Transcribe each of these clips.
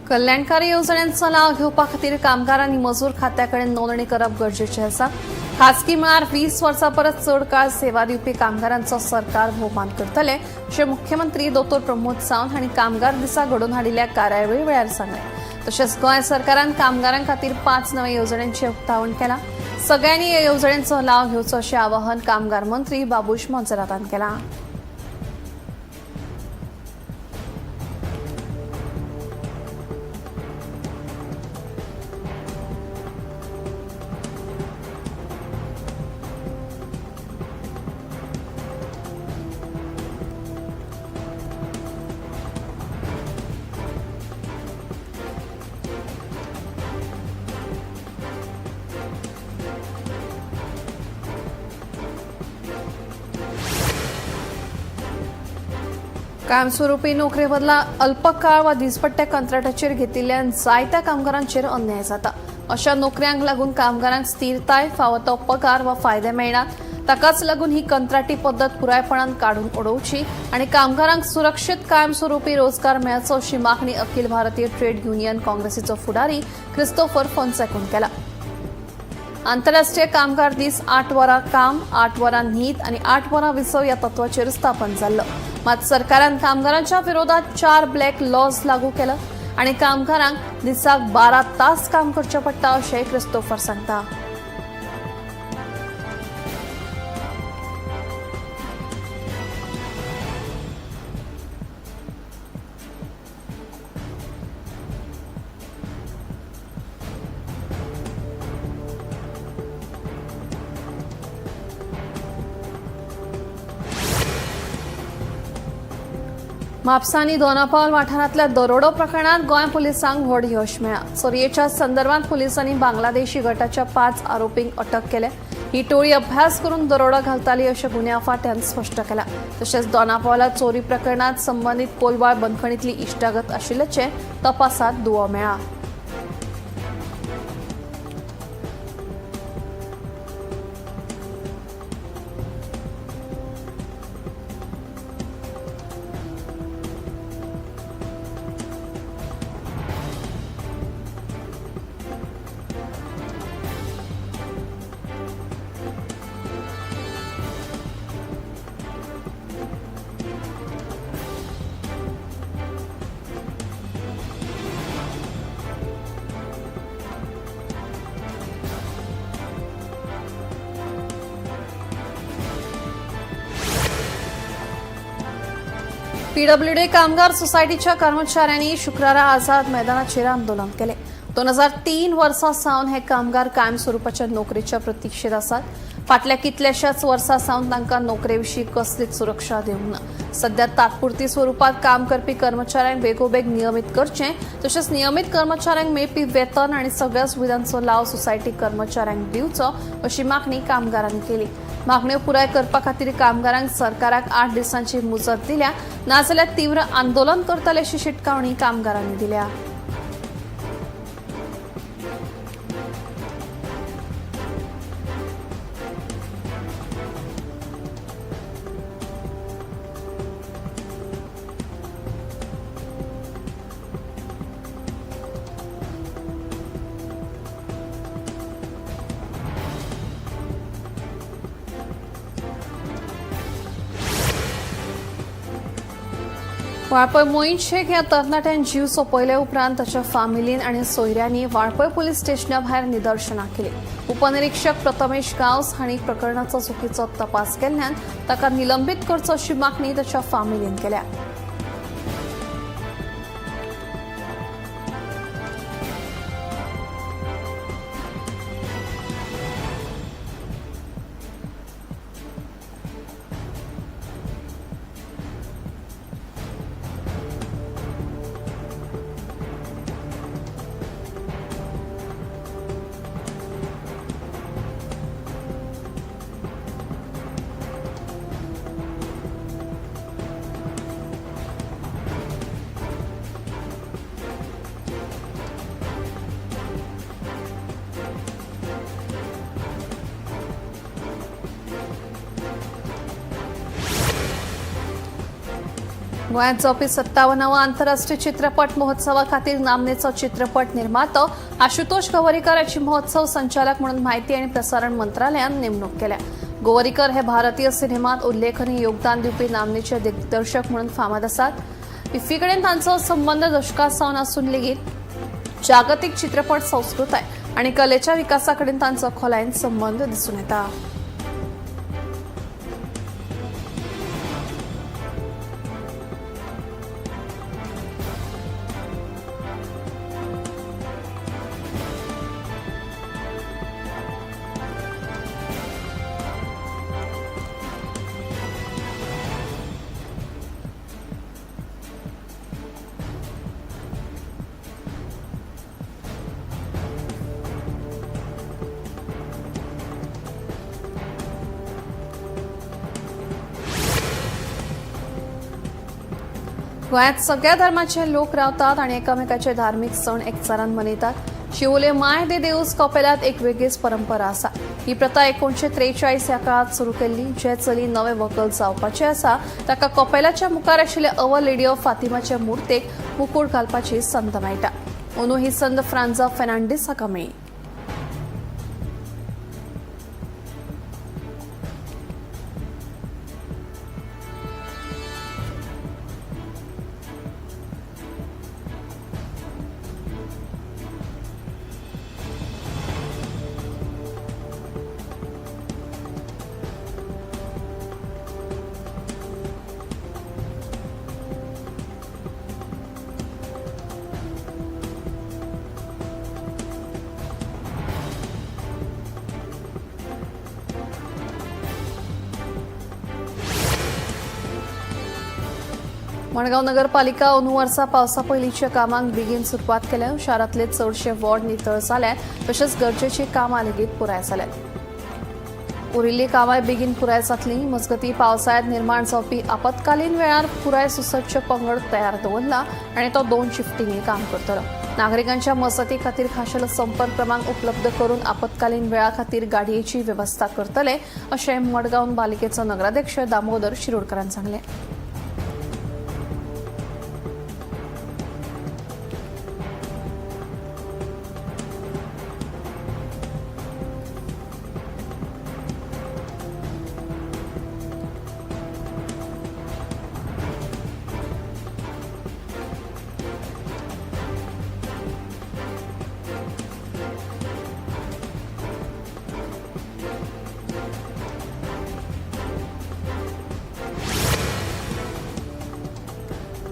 कल्याणकारी येवजण्यांचो लाव घेवपा खातीर कामगारांनी मजूर खात्या कडेन नोंदणी करप गरजेचें आसा. खासगी मळार 20 वर्सां परस चड काळ सेवा दिवपी कामगारांचो सरकार भोवमान करतले अशें मुख्यमंत्री दोतोर प्रमोद सावंत हांणी कामगार दिसा घडोवन हाडिल्ल्या कार्यावळी वेळार सांगलें. तशेंच गोंय सरकारान कामगारां खातीर 5 नव्या येवजण्यांचें उक्तावण केलां. सगळ्यांनी ह्या येवजण्यांचो लाव घेवचो अशें आवाहन कामगार मंत्री बाबूश मोन्सेरातान केलां. कायमस्वरूपी नोकरे बदला अल्पकाळ वा दिसपट्ट्या कंत्राटाचेर घेतिल्ल्यान जायत्या कामगारांचेर अन्याय जाता. अशा नोकऱ्यांक लागून कामगारांक स्थिरताय, फावो तो पगार वा फायदे मेळनात. ताकाच लागून ही कंत्राटी पद्दत पुरायपणान काडून उडोवची आनी कामगारांक सुरक्षीत कायमस्वरूपी रोजगार मेळचो अशी मागणी अखिल भारतीय ट्रेड युनियन काँग्रेसीचो फुडारी क्रिस्तोफर फोन्सेकून केला. आंतरराष्ट्रीय कामगार दीस 8 वरां काम, 8 वरां न्हीद आनी 8 वरां विसव ह्या तत्वाचेर स्थापन जाल्लो. मात सरकारान कामगारांच्या विरोधात 4 ब्लॅक लॉज लागू केला आनी कामगारांक दिसाक 12 तास काम करचें पडटा अशें क्रिस्तोफर सांगता. म्हापसा आनी दोनापावल वाठारांतल्या दरोडो प्रकरणांत गोंय पुलिसांक व्हड यश मेळ्ळां. चोरयेच्या संदर्भात पुलिसांनी बांगलादेशी गटाच्या 5 आरोपींक अटक केल्या. ही टोळी अभ्यास करून दरोडो घालताली अशें गुन्यांव फांट्यान स्पश्ट केलां. तशेंच दोनापावला चोरी प्रकरणांत संबंदीत कोलवाळ बंदखणींतली इश्टागत आशिल्ल्याचें तपासांत दुवो मेळ्ळा. पीडब्ल्यूडी कामगार सोसायटीच्या कर्मचाऱ्यांनी शुक्रारा आझाद मैदानाचेर आंदोलन केलें. 2003 वर्सां सावन हे कामगार कायमस्वरूपाच्या नोकरेच्या प्रतिक्षेत आसात. फाटल्या कितल्याशाच वर्सां सावन तांकां नोकरे विशीं कसलीच सुरक्षा दिवंक ना. सध्या तात्पुरती स्वरूपात काम करपी कर्मचाऱ्यांक बेगोबेग नियमीत करचें, तशेंच नियमीत कर्मचाऱ्यांक मेळपी वेतन आनी सगळ्या सुविधांचो लाव सोसायटी कर्मचाऱ्यांक दिवचो अशी मागणी कामगारांनी केली. मागण्यो पुराय करपा खातीर कामगारांक सरकाराक 8 दिसांची मुजत दिल्या, नाजाल्यार तीव्र आंदोलन करतले अशी शिटकावणी कामगारांनी दिल्या. वाळपय मोईन शेख ह्या तरणाट्यान जीव सोंपयले उपरांत ताच्या फामिलीन आनी सोयऱ्यांनी वाळपय पुलीस स्टेशना भायर निदर्शनां केली. उपनिरीक्षक प्रथमेश गांवस हांणी प्रकरणाचो चुकीचो तपास केल्ल्यान ताका निलंबीत करचो अशी मागणी ताच्या फामिलीन केल्या. गोंयांत जावपी 57व्या आंतरराष्ट्रीय चित्रपट महोत्सवा खातीर नामनेचो चित्रपट निर्मातो आशुतोष गोवरीकर हाची महोत्सव संचालक म्हणून माहिती आनी प्रसारण मंत्रालयान नेमणूक केल्या. गोवरीकर हे भारतीय सिनेमात उल्लेखनीय योगदान दिवपी नामनेचे दिग्दर्शक म्हणून फामाद आसात. इफ्फी कडेन तांचो संबंद दशकां सावन आसून लेगीत जागतीक चित्रपट संस्कृताय आनी कलेच्या विकासा कडेन तांचो खोलायेन संबंद दिसून येता. गोंयांत सगळ्या धर्माचे लोक रावतात आनी एकामेकाचे धार्मीक सण एकचारान मनयतात. शिवोले माय दे देऊस कपेलांत एक वेगळीच परंपरा आसा. ही प्रथा 1943 ह्या काळांत सुरू केल्ली. जे चली नवे व्हंकल जावपाचे आसा ताका कपेलाच्या मुखार आशिल्ल्या our lady of फातिमाच्या मुर्तेक मुकूट घालपाची संद मेळटा. अंदू ही संद फ्रांजा फेर्नांडीस हाका मेळ्ळी. मडगांव नगरपालिका अंदू वर्सा पावसा पयलींच्या कामांक बेगीन सुरवात केल्या. शारांतले चडशे वॉर्ड नितळ जाल्यात, तशेंच गरजेची कामां लेगीत पुराय जाल्यात. उरिल्लीं कामांय बेगीन पुराय जातलीं. मजगतीं पावसाळ्यांत निर्माण जावपी आपत्कालीन वेळार पुराय सुसज्ज पंगड तयार दवरला आनी तो 2 शिफ्टींनी काम करतलो. नागरिकांच्या मजती खातीर खाशेलो संपर्क क्रमांक उपलब्ध करून आपत्कालीन वेळा खातीर गाडयेची वेवस्था करतले अशें मडगांव पालिकेचो नगराध्यक्ष दामोदर शिरोडकरान सांगलें.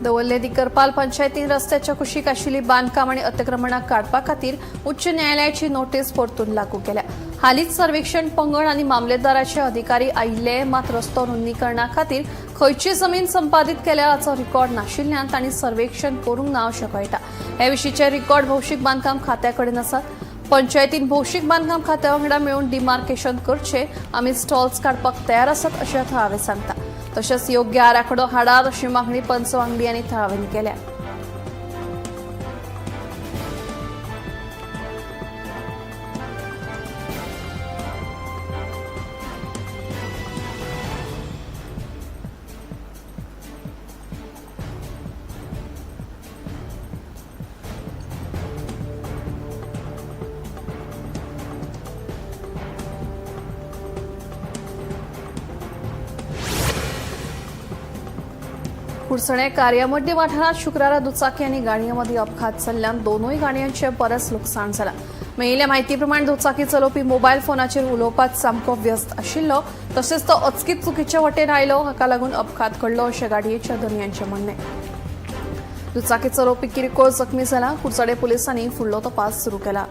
दवल्ले दिकरपाल पंचायतीन रस्त्याच्या कुशीक आशिल्ली बांदकाम आनी अतिक्रमणां काडपा खातीर उच्च न्यायालयाची नोटीस परतून लागू केल्या. हालींच सर्वेक्षण पंगड आनी मामलेदाराचे अधिकारी आयिल्ले, मात रस्तो रुंदीकरणा खातीर खंयची जमीन संपादीत केल्या हाचो रिकॉर्ड नाशिल्ल्यान तांणी सर्वेक्षण करूंक ना अशें कळटा. हे विशींचे रिकॉर्ड भौशीक बांदकाम खात्या कडेन आसात. पंचायतीन भौशीक बांदकाम खात्या वांगडा मेळून डिमार्केशन करचें. आमी स्टॉल्स काडपाक तयार आसात अशें थळावे सांगता. तशेंच योग्य आराखडो हाडात अशी मागणी पंच वांगडी आनी थळाव्यांनी केल्या. कुडचणे कार्यामड्डे वाठारात शुक्रारा दुचाकी आनी गाडये मदीं अपघात जाल्ल्यान दोनूय गाडयांचें बरेंच लुकसाण जालां. मेळिल्ल्या म्हायती प्रमाण दुचाकी चलोवपी मोबायल फोनाचेर उलोवपात सामको व्यस्त आशिल्लो, तशेंच तो अचकीत चुकीचे वटेन आयलो. हाका लागून अपघात घडलो अशें गाडयेच्या धनयांचें म्हणणें. दुचाकी चलोवपी किरकोळ जखमी जाला. कुडचडे पुलिसांनी फुडलो तपास सुरू केला.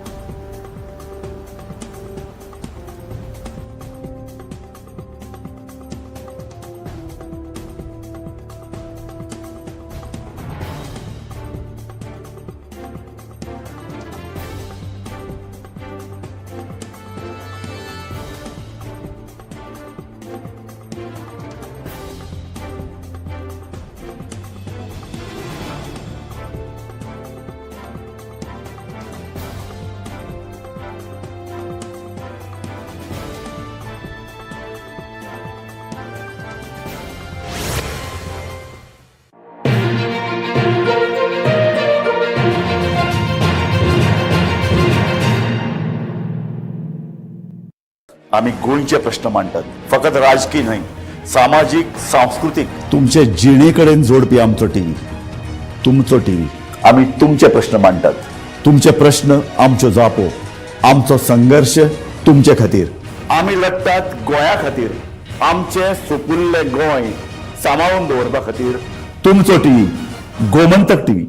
आमी गोंयचे प्रश्न मांडटात, फकत राजकीय न्हय, सामाजीक, सांस्कृतीक, तुमचे जिणे कडेन जोडपी आमचो टीव्ही, तुमचो टीव्ही. आमी तुमचे प्रश्न मांडटात, तुमचे प्रश्न आमच्यो जापो, आमचो संघर्श तुमचे खातीर. आमी लडटात गोंया खातीर, आमचें सुपुल्लें गोंय सांबाळून दवरपा खातीर. तुमचो टीव्ही, गोमंतक टीव्ही.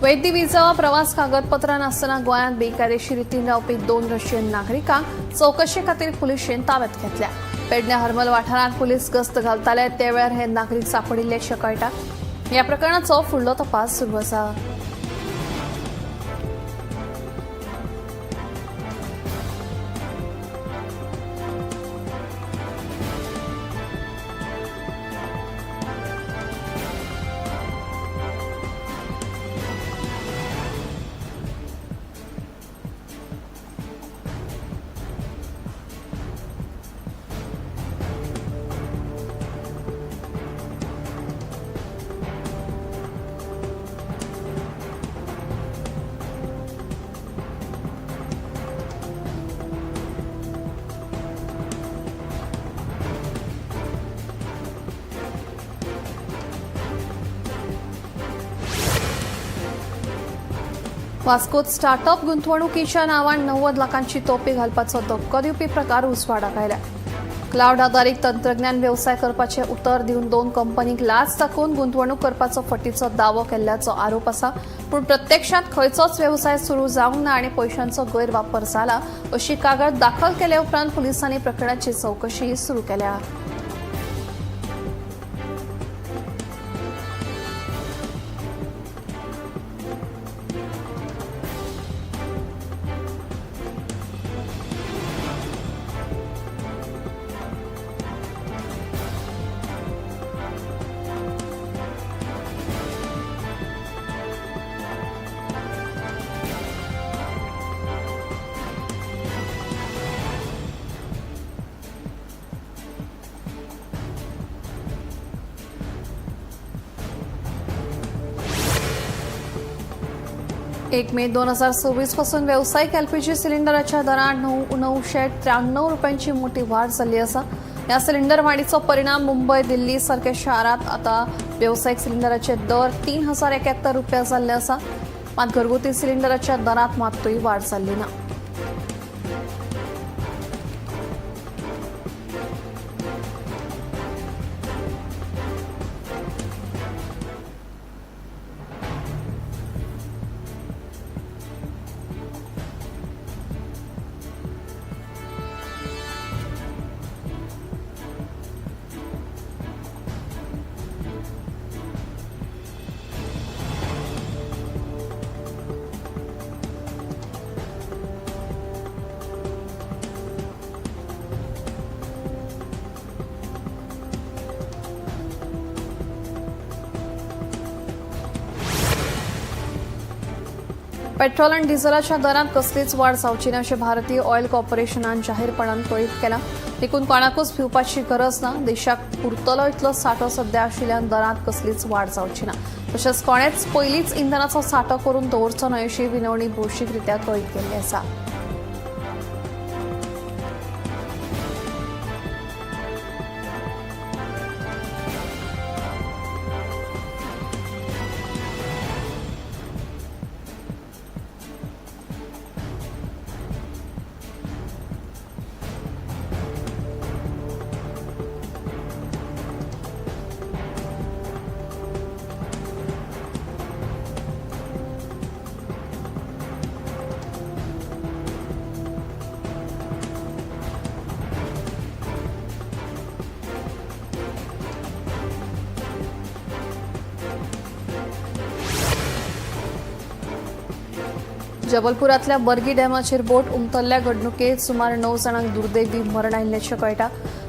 वैद्य विजा वा प्रवास कागदपत्रां नासतना गोंयांत बेकायदेशीर रितीन रावपी 2 रशियन नागरिकांक चवकशे खातीर पुलिशेन ताब्यात घेतल्या. पेडण्या हरमल वाठारांत पुलीस गस्त घालताले त्या वेळार हे नागरीक सांपडिल्ल्याचें कळटा. ह्या प्रकरणाचो फुडलो तपास सुरू आसा. वास्कोत स्टार्टअप गुंतवणुकीच्या नावान 90 लाखांची तोपी घालपाचो धक्को दिवपी प्रकार उजवाडाक आयला. क्लावड आदारीत तंत्रज्ञान व्यवसाय करपाचें उतर दिवन 2 कंपनींक लाच दाखोवन गुंतवणूक करपाचो फटीचो दावो केल्ल्याचो आरोप आसा. पूण प्रत्यक्षांत खंयचोच व्यवसाय सुरू जावंक ना आनी पयशांचो गैरवापर जाला अशी कागाळ दाखल केले उपरांत पुलिसांनी प्रकरणाची चवकशी सुरू केल्या. एक मे 2026 पासून व्यावसायिक एलपीजी सिलिंडराच्या दरात 993 रुपयांची मोठी वाढ जाल्ली आसा. ह्या सिलिंडर वाडीचो परिणाम मुंबय, दिल्ली सारख्या शारांत आता व्यावसायिक सिलिंडराचे दर 3071 रुपया जाल्ले आसा. मात घरगुती सिलिंडराच्या दरात मात्तूय वाढ जाल्ली ना. पेट्रोल आणि डिझेलाच्या दरात कसलीच वाढ जावची ना अशें भारतीय ऑयल कॉर्पोरेशनान जाहीरपणान कळीत केलां. देखून कोणाकूच भिवपाची गरज ना. देशाक पुरतलो इतलो सांठो सध्या आशिल्ल्यान दरात कसलीच वाढ जावची ना. तशेंच कोणेच पयलींच इंधनाचो सांठो करून दवरचो न्हय अशी विनवणी भौशीकरित्या कळीत केल्ली आसा. जबलपुरातल्या बर्गी डॅमाचेर बोट उमथल्ल्या घडणुकेत सुमार 9 जाणांक दुर्दैवी मरण आयिल्ल्याचें कळटा.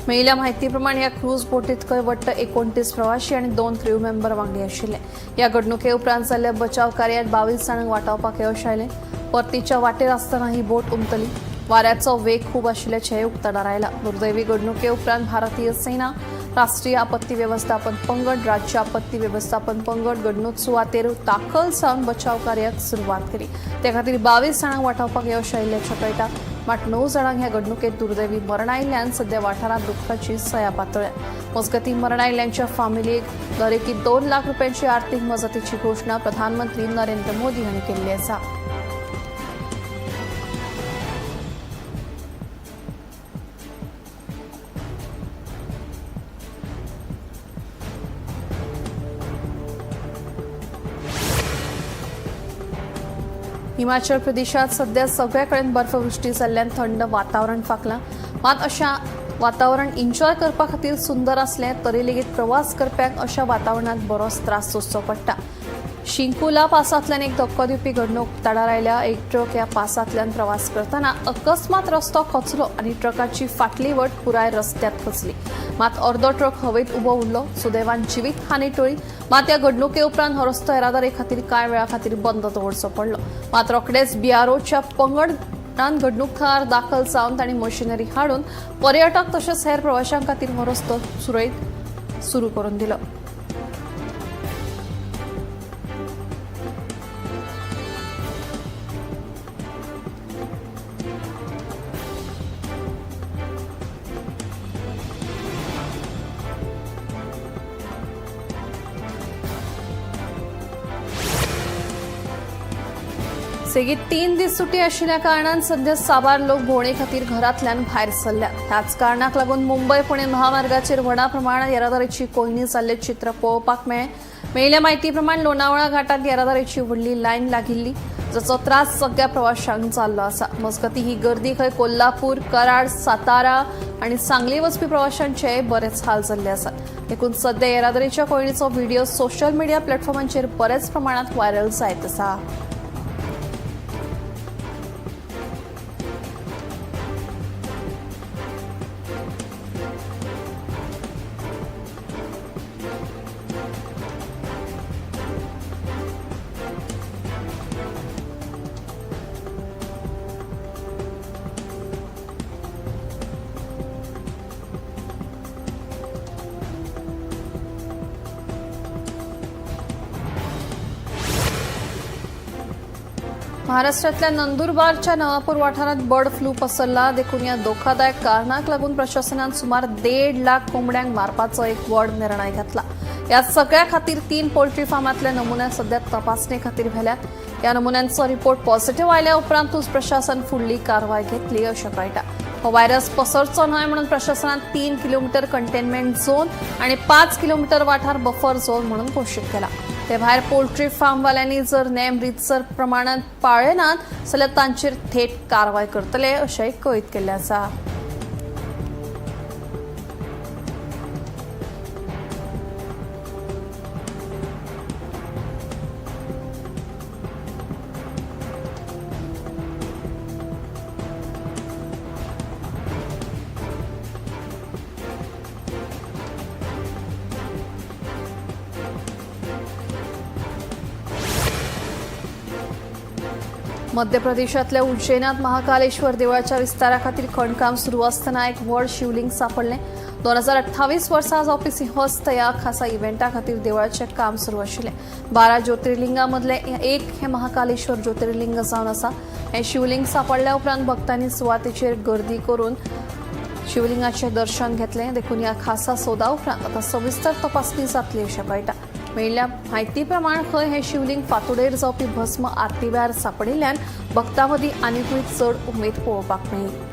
मेळिल्ल्या म्हायती प्रमाण ह्या क्रूज बोटीत खंय वट्ट 29 प्रवाशी आनी 2 क्रू मेंबर वांगडी आशिल्ले. ह्या घडणुके उपरांत जाल्ल्या बचाव कार्यात 22 जाणांक वाटावपाक यश आयलें. परतीच्या वाटेर आसतना ही बोट उमथली. वाऱ्याचो वेग खूब आशिल्ल्याचें उक्ताडार आयलां. दुर्दैवी घडणुके उपरांत भारतीय सेना, राष्ट्रीय आपत्ती वेवस्थापन पंगड, राज्य आपत्ती वेवस्थापन पंगड घडणूक सुवातेर दाखल जावन बचाव कार्याक सुरवात केली. ते खातीर 22 जाणांक वाटावपाक यश आयिल्ल्याचें कळटा. मात 9 जाणांक ह्या घडणुकेत दुर्दैवी मरण आयिल्ल्यान सध्या वाठारांत दुख्खाची सया पातळ्ळ्या. मजगतीं मरण आयिल्ल्यांच्या फामिलीक दरेकी 2 लाख रुपयांची आर्थिक मजतीची घोशणा प्रधानमंत्री नरेंद्र मोदी हांणी केल्ली आसा. हिमाचल प्रदेशात सध्या सगळ्याकडेन बर्फवृष्टी जाल्ल्यान थंड वातावरण फांकलां. मात अशा वातावरण एन्जॉय करपा खातीर सुंदर आसलें तरी लेगीत प्रवास करप्यांक अशा वातावरणांत बरोच त्रास सोंसचो पडटा. शिंकुला पासांतल्यान एक धक्को दिवपी घडणूक उक्ताडार आयल्या. एक ट्रक ह्या पासांतल्यान प्रवास करतना अकस्मात रस्तो खचलो आनी ट्रकाची फाटली वट पुराय रस्त्यांत खचली. मात अर्दो ट्रक हवेत उबो उरलो. सुदैवान जिवीत हानी टळ्ळी. मात ह्या घडणुके उपरांत हो रस्तो येरादारी खातीर कांय वेळा खातीर बंद दवरचो पडलो. मात रोखडेच बीआरओच्या पंगडान घडणूक थळार दाखल जावन तांणी मशिनरी हाडून पर्यटक तशेंच हेर प्रवाशां खातीर हो रस्तो सुरळीत सुरू करून दिलो. सेगीत 3 दीस सुटी आशिल्ल्या कारणान सध्या साबार लोक भोंवणे खातीर घरांतल्यान भायर सरल्यात. ह्याच कारणाक लागून मुंबय पुणे महामार्गाचेर व्हडा प्रमाणात येरादारीची कोंयडी जाल्लें चित्र पळोवपाक मेळ्ळें. मेळिल्ल्या म्हायती प्रमाण लोणावळा घाटात येरादारीची व्हडली लायन लागिल्ली, जाचो त्रास सगळ्या प्रवाशांक जाल्लो आसा. मजगतीं ही गर्दी खंय कोल्हापूर, कराड, सातारा आनी सांगली वचपी प्रवाशांचे बरेच हाल जाल्ले आसात. देखून सध्या येरादारीच्या कोंयडीचो व्हिडिओ सोशल मिडिया प्लॅटफॉर्मांचेर बरेच प्रमाणात व्हायरल जायत आसा. महाराष्ट्रातल्या नंदुरबारच्या नवापूर वाठारात बर्ड फ्लू पसरला. देखून ह्या धोकादायक कारणाक लागून प्रशासनान सुमार 1.5 लाख कोंबड्यांक मारपाचो एक व्हड निर्णय घेतला. ह्या सगळ्या खातीर 3 पोल्ट्री फार्मांतले नमुने सध्या तपासणे खातीर व्हेल्यात. ह्या नमुन्यांचो रिपोर्ट पॉझिटिव्ह आयल्या उपरांतूच प्रशासन फुडली कारवाय घेतली अशें कळटा. हो व्हायरस पसरचो न्हय म्हणून प्रशासनान 3 किलोमीटर कंटेनमेंट झोन आनी 5 किलोमीटर वाठार बफर झोन म्हणून घोशीत केला. ते भायर पोल्ट्री फार्मवाल्यांनी जर नेम रितसर प्रमाणात पाळ्ळे नात जाल्यार तांचेर थेट कारवाय करतले अशेंय कळीत केल्लें आसा. मध्य प्रदेशातल्या उज्जैनात महाकालेश्वर देवळाच्या विस्तारा खातीर खणकाम सुरू आसतना एक व्हड शिवलिंग सापडलें. 2028 वर्सा जावपी सिंहस्थ ह्या खासा इव्हेंटा खातीर देवळाचें काम सुरू आशिल्लें. 12 ज्योतिर्लिंगा मदलें एक हें महाकालेश्वर ज्योतिर्लिंग जावन आसा. हें शिवलिंग सापडल्या उपरांत भक्तांनी सुवातेचेर गर्दी करून शिवलिंगाचें दर्शन घेतलें. देखून ह्या खासा सोदा उपरांत आतां सविस्तर तपासणी जातली अशें कळटा. मेळिल्ल्या म्हायती प्रमाण खंय हें शिवलिंग फांतोडेर जावपी भस्म आरती वेळार सापडिल्ल्यान भक्तां मदीं आनिकूय चड उमेद पळोवपाक मेळ्ळी.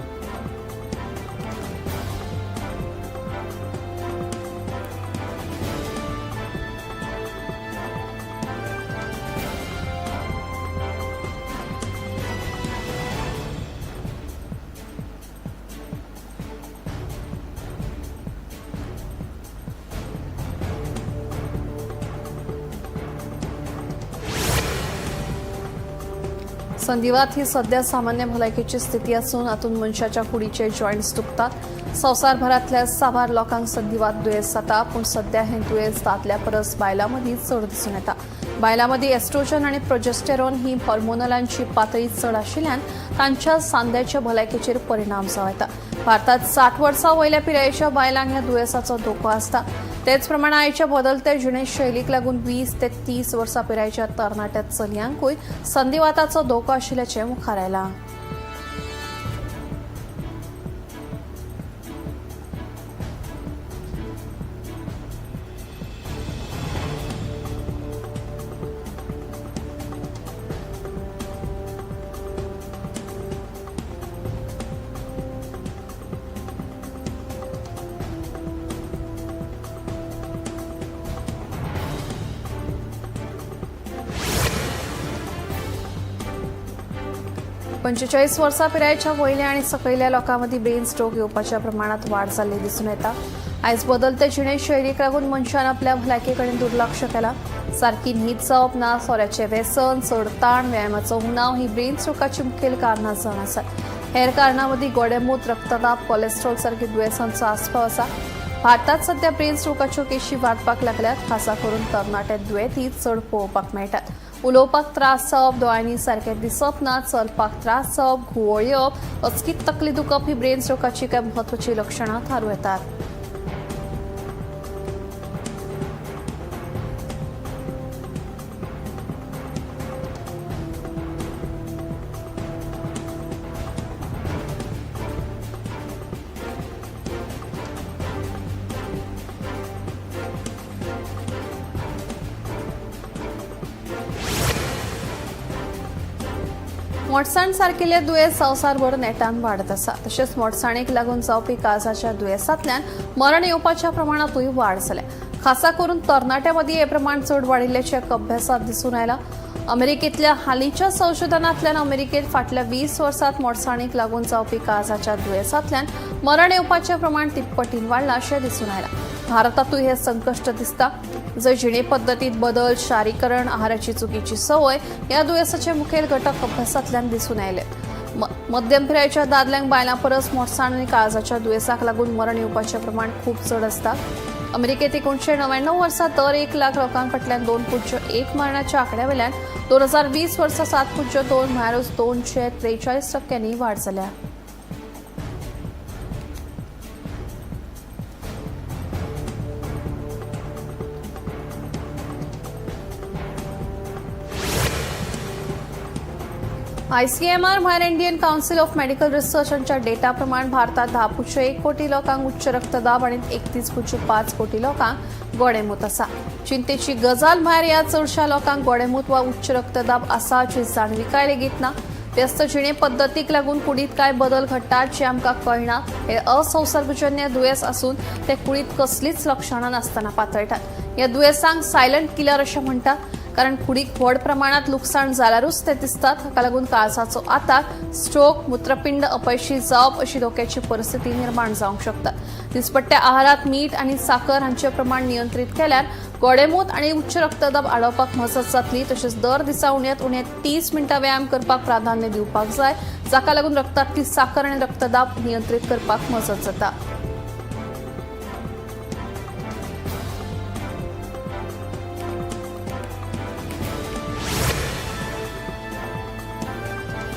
संधिवात ही सध्या सामान्य भलायकेची स्थिती आसून हातूंत मनशाच्या कुडीचे जॉयंट्स दुखतात. संवसारभरांतल्या साबार लोकांक संधिवात दुयेंस जाता, पूण सध्या हें दुयेंस दादल्या परस बायलां मदीं चड दिसून येता. बायलां मदीं एस्ट्रोजन आनी प्रोजेस्टेरॉन ही हॉर्मोनलांची पातळी चड आशिल्ल्यान तांच्या सांद्याच्या भलायकेचेर परिणाम जावं येता. भारतात 60 वर्सां वयल्या पिरायेच्या बायलांक ह्या दुयेंसाचो धोको आसता. तेच प्रमाण आयच्या बदलत्या जिणेशैलीक लागून 20 ते 30 वर्सां पिरायेच्या तरणाट्या चलयांकूय संधिवाताचो धोको आशिल्ल्याचें मुखार आयलां. 45 वर्सां पिरायेच्या वयल्या आनी सकयल्या लोकां मदीं ब्रेन स्ट्रोक येवपाच्या प्रमाणांत वाड जाल्ली दिसून येता. आयज बदलते जिणेशैलीक लागून मनशान आपल्या भलायके कडेन दुर्लक्ष केलां. सारकी न्हीद जावप ना, सोऱ्याचें व्यसन, चड ताण, व्यायामाचो उणाव ही ब्रेन स्ट्रोकाची मुखेल कारणां जावन आसात. हेर कारणां मदीं गोडेंमूत, रक्तदाब, कोलेस्ट्रॉल सारकी दुयेंसांचो आस्पाव आसा. भारतात सध्या ब्रेन स्ट्रोकाच्यो केशी वाडपाक लागल्यात. खासा करून तरणाटे दुयेंती चड पळोवपाक मेळटात. उलोवपाक त्रास जावप, दोळ्यांनी सारकें दिसप ना, चलपाक त्रास जावप, घुंवळ येवप, अचकीत तकली दुखप ही ब्रेन स्ट्रोकाची कांय म्हत्वाचीं लक्षणां थारूं येतात. मोटसाण सारकिल्ले दुयेंस संवसारभर नेटान वाडत आसा. तशेंच मोटसाणेक लागून जावपी काळजाच्या दुयेंसांतल्यान मरण येवपाच्या प्रमाणांतूय वाड जाल्या. खासा करून तरणाट्यां मदीं हें प्रमाण चड वाडिल्ल्याचें एका अभ्यासांत दिसून आयलां. अमेरिकेंतल्या हालींच्या संशोधनांतल्यान अमेरिकेंत फाटल्या 20 वर्सांत मोटसाणीक लागून जावपी काळजाच्या दुयेंसांतल्यान मरण येवपाचें प्रमाण तिप्पटीन वाडलां अशें दिसून आयलां. भारतांतूय हें संकश्ट दिसता, जंय जिणे पद्दतींत बदल, शारीकरण, आहाराची चुकीची संवय ह्या दुयेंसाचे मुखेल घटक अभ्यासांतल्यान दिसून आयले. मध्यम पिरायेच्या दादल्यांक बायलां परस मोटसाण आनी काळजाच्या दुयेंसाक लागून मरण येवपाचें प्रमाण खूब चड आसता. अमेरिकेत 1999 वर्सा दर 1 लाख लोकां फाटल्यान 2.1 मरणाच्या आंकड्या वयल्यान 2020 वर्सा 7.2 म्हळ्यारूच 243% वाड जाल्या. आयसीएमआर म्हळ्यार Indian council of medical research हांच्या डेटा प्रमाण भारतात 10.1 कोटी लोकांक उच्च रक्तदाब आनी 31.5 कोटी लोकांक गोडेंमूत आसा. चिंतेची गजाल म्हळ्यार ह्या चडशा लोकांक गोडेंमूत वा उच्च रक्तदाब आसा हाची जाणविकाय लेगीत ना. व्यस्त जिणे पद्दतीक लागून कुडींत कांय बदल घडटात जे आमकां कळना. हे असंसर्गजन्य दुयेंस आसून ते कुडींत कसलीच लक्षणां नासतना पातळटात. ह्या दुयेंसांक सायलंट किलर अशें म्हणटात, कारण कुडीक व्हड प्रमाणात लुकसाण जाल्यारूच ते दिसतात. हाका लागून काळजाचो आताक, स्ट्रोक, मूत्रपिंड अपयशी जावप अशी धोक्याची परिस्थिती निर्माण जावंक शकता. दिसपट्ट्या आहारात मीठ आनी साकर हांचें प्रमाण नियंत्रीत केल्यार गोडेंमूत आनी उच्च रक्तदाब आडावपाक मजत जातली. तशेंच दर दिसा उण्यांत उणें 30 मिनटां व्यायाम करपाक प्राधान्य दिवपाक जाय, जाका लागून रक्तांतली साकर आनी रक्तदाब नियंत्रीत करपाक मजत जाता.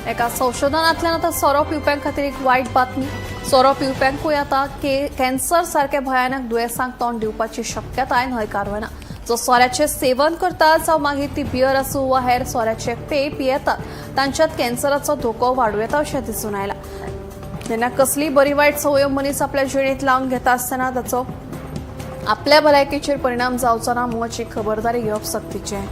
एका संशोधनांतल्यान आतां सोरो पिवप्यां खातीर एक वायट बातमी. सोरो पिवप्यांकूय आतां कॅन्सर सारक्या भयानक दुयेंसांक तोंड दिवपाची शक्यताय न्हयकारूं येना. जो सोऱ्याचें सेवन करतात, जावं मागीर ती बियर आसूं वा हेर सोऱ्याचे पेय पियेतात, तांच्यांत कॅन्सराचो धोको वाडूं येता अशें दिसून आयलां. जेन्ना कसलीय बरी वायट संवयो मनीस आपल्या जिणेंत लावन घेता आसतना ताचो आपल्या भलायकेचेर परिणाम जावचो ना म्हणून खबरदारी घेवप सक्तीचें.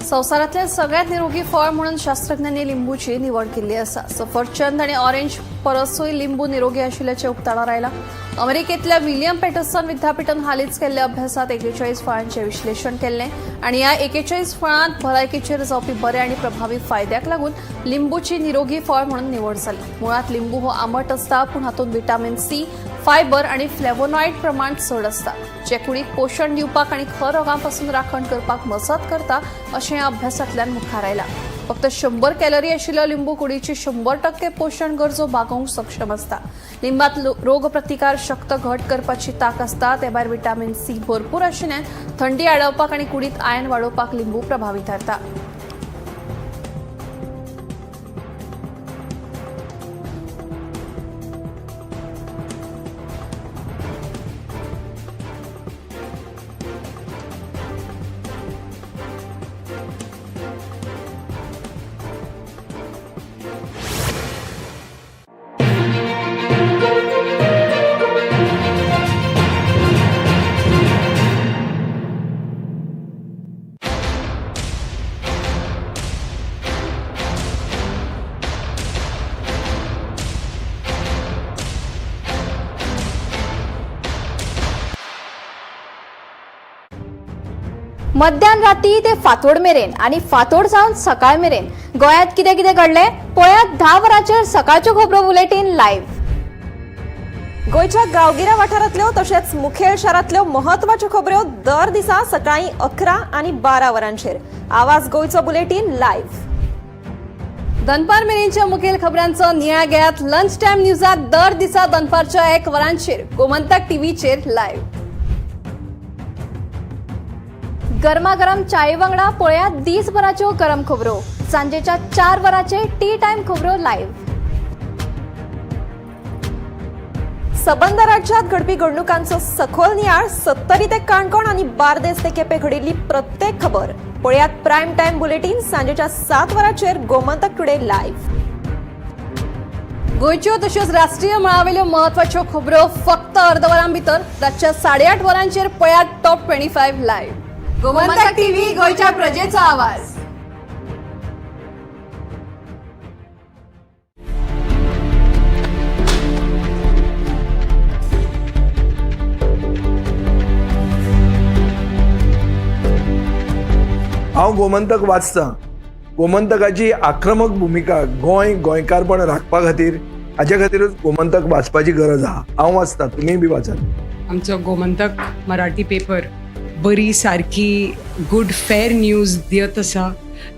संवसारांतलें सगळ्यांत निरोगी फळ म्हणून शास्त्रज्ञांनी लिंबूची निवड केल्ली आसा. सफरचंद आनी ऑरेंज परसूय लिंबू निरोगी आशिल्ल्याचें उक्ताडार आयलां. अमेरिकेंतल्या विलियम पॅटरसन विद्यापिठान हालींच केल्ल्या अभ्यासात 41 फळांचें विश्लेशण केल्लें आनी ह्या 41 फळांत भलायकेचेर जावपी बरे आनी प्रभावी फायद्याक लागून लिंबूची निरोगी फळ म्हणून निवड जाली. मुळांत लिंबू हो आंबट आसता, पूण हातूंत विटामिन सी, फायबर आनी फ्लेवोनॉइड प्रमाण चड आसता, जे कुडीक पोशण दिवपाक आनी खर रोगांपासून राखण करपाक मजत करता अशें ह्या अभ्यासांतल्यान मुखार आयलां. फक्त 100 कॅलरी आशिल्लो लिंबू कुडीची 100% पोशण गरजो भागोवंक सक्षम आसता. लिंबात रोगप्रतिकार शक्त घट करपाची तांक आसता. ते भायर विटामिन सी भरपूर आशिल्ल्यान थंडी आडावपाक आनी कुडींत आयन वाडोवपाक लिंबू प्रभावी थारता. मध्यान राती ते फांतोड मेरेन आनी फांतोड जावन सकाळ मेरेन गोंयांत कितें कितें घडलें पळयात 10 वरांचेर सकाळच्यो खबरो बुलेटीन लायव्ह. गोंयच्या गांवगिऱ्या वाठारांतल्यो तशेंच मुखेल शारांतल्यो म्हत्वाच्यो खबऱ्यो दर दिसा सकाळीं 11 आनी 12 वरांचेर आवाज गोंयचो बुलेटीन लायव्ह. दनपार मेरेनच्या मुखेल खबरांचो नियाळ घेयात लंच टायम न्यूजात दर दिसा दनपारच्या 1 वरांचेर गोमंतक टीव्हीचेर लायव्ह. गरमागरम चाये वांगडा पळयात दीसभराच्यो गरम खबरो सांजेच्या 4 वरांचेर टी टायम खबरो लायव्ह. सबंद राज्यात घडपी घडणुकांचो सखोल नियाळ सत्तरी ते काणकोण आनी बार्देस ते केपें घडिल्ली प्रत्येक खबर पळयात प्रायम टायम बुलेटीन सांजेच्या 7 वरांचेर गोमंतक टुडे लायव्ह. गोंयच्यो तश्योच राष्ट्रीय मळावेल्यो म्हत्वाच्यो खबरो फक्त अर्द वरां भितर रातच्या 8:30 वरांचेर पळयात टॉप 25 लायव्ह. गोमंतक टीव्ही, गोंयच्या प्रजेचो आवाज. हांव गोमंतक वाचतां. गोमंतकाची आक्रमक भुमिका गोंय गोंयकारपण राखपा खातीर, हाच्या खातीरूच गोमंतक वाचपाची गरज आहा. हांव वाचतां, तुमीय बी वाचात. आमचो गोमंतक मराठी पेपर बरी सारकी गुड फेर न्यूज दियत आसा,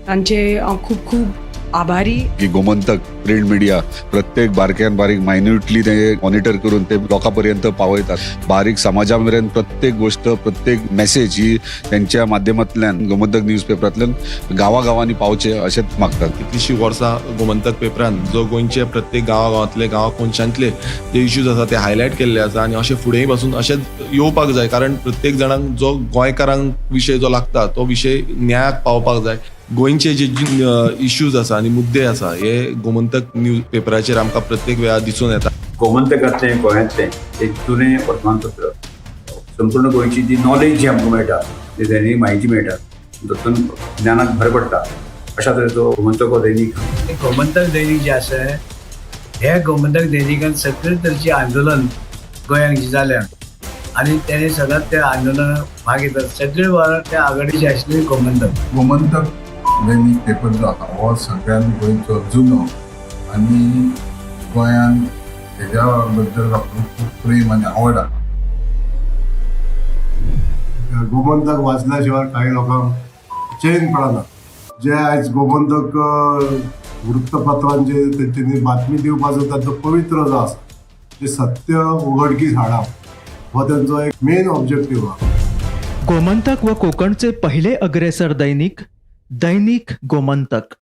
तांचे हांव खूब खूब आभारी. की गोमंतक प्रिंट मिडिया प्रत्येक बारक्यान बारीक मायन्युटली ते मॉनिटर करून ते लोकां पर्यंत पावयतात. बारीक समाजा मेरेन प्रत्येक गोष्ट, प्रत्येक मेसेज ही त्यांच्या माध्यमांतल्यान गोमंतक न्यूज पेपरांतल्यान गांवागांवांनी पावचे अशेंच मागतात. कितलीशीं वर्सां गोमंतक पेपरान जो गोंयचे प्रत्येक गांवागांवांतले, गांवा कोनशांतले जे इश्यूज आसा ते हायलायट केल्ले आसा आनी अशें फुडेंय पासून अशेंच येवपाक जाय, कारण प्रत्येक जाणांक जो गोंयकारांक विशय जो लागता तो विशय न्यायाक पावपाक जाय. गोंयचे जे इश्यूज आसा आनी मुद्दे आसा हे गोमंतक न्यूज पेपराचेर आमकां प्रत्येक वेळार दिसून येता. गोमंतकांतलें गोंयांतलें एक जुनें वर्तमानपत्र. संपूर्ण गोंयची जी नॉलेज जी आमकां मेळटा, जी दैनीक म्हायती मेळटा, तातूंत ज्ञानाक भर पडटा. अशा तरेचो गोमंतक हो दैनीक. गोमंतक दैनिक जे आसा, हे गोमंतक दैनिकान सगळे तरेचे आंदोलन गोंयांत जे जाल्या आनी तेणे सदांच त्या आंदोलनात भाग घेतात. सगळे त्या आघाडीचे आशिल्ले गोमंतक. गोमंतक दैनिक पेपर जो आसा हो सगळ्यात गोंयचो जुनो आनी गोंयान हेज्या बद्दल लोकांक खूब प्रेम आनी आवड आसा. गोमंतक वाचल्या शिवाय काही लोकांक चैन पडना. जे आयज गोमंतक वृत्तपत्रांचे तेंच्यांनी बातमी दिवपाचो तांचो पवित्र जो आसा, जे सत्य उघडकीस हाडप हो तेंचो एक मेन ऑब्जेक्टीव आहा. गोमंतक व कोकणचे पहिले अग्रेसर दैनिक, दैनिक गोमंतक.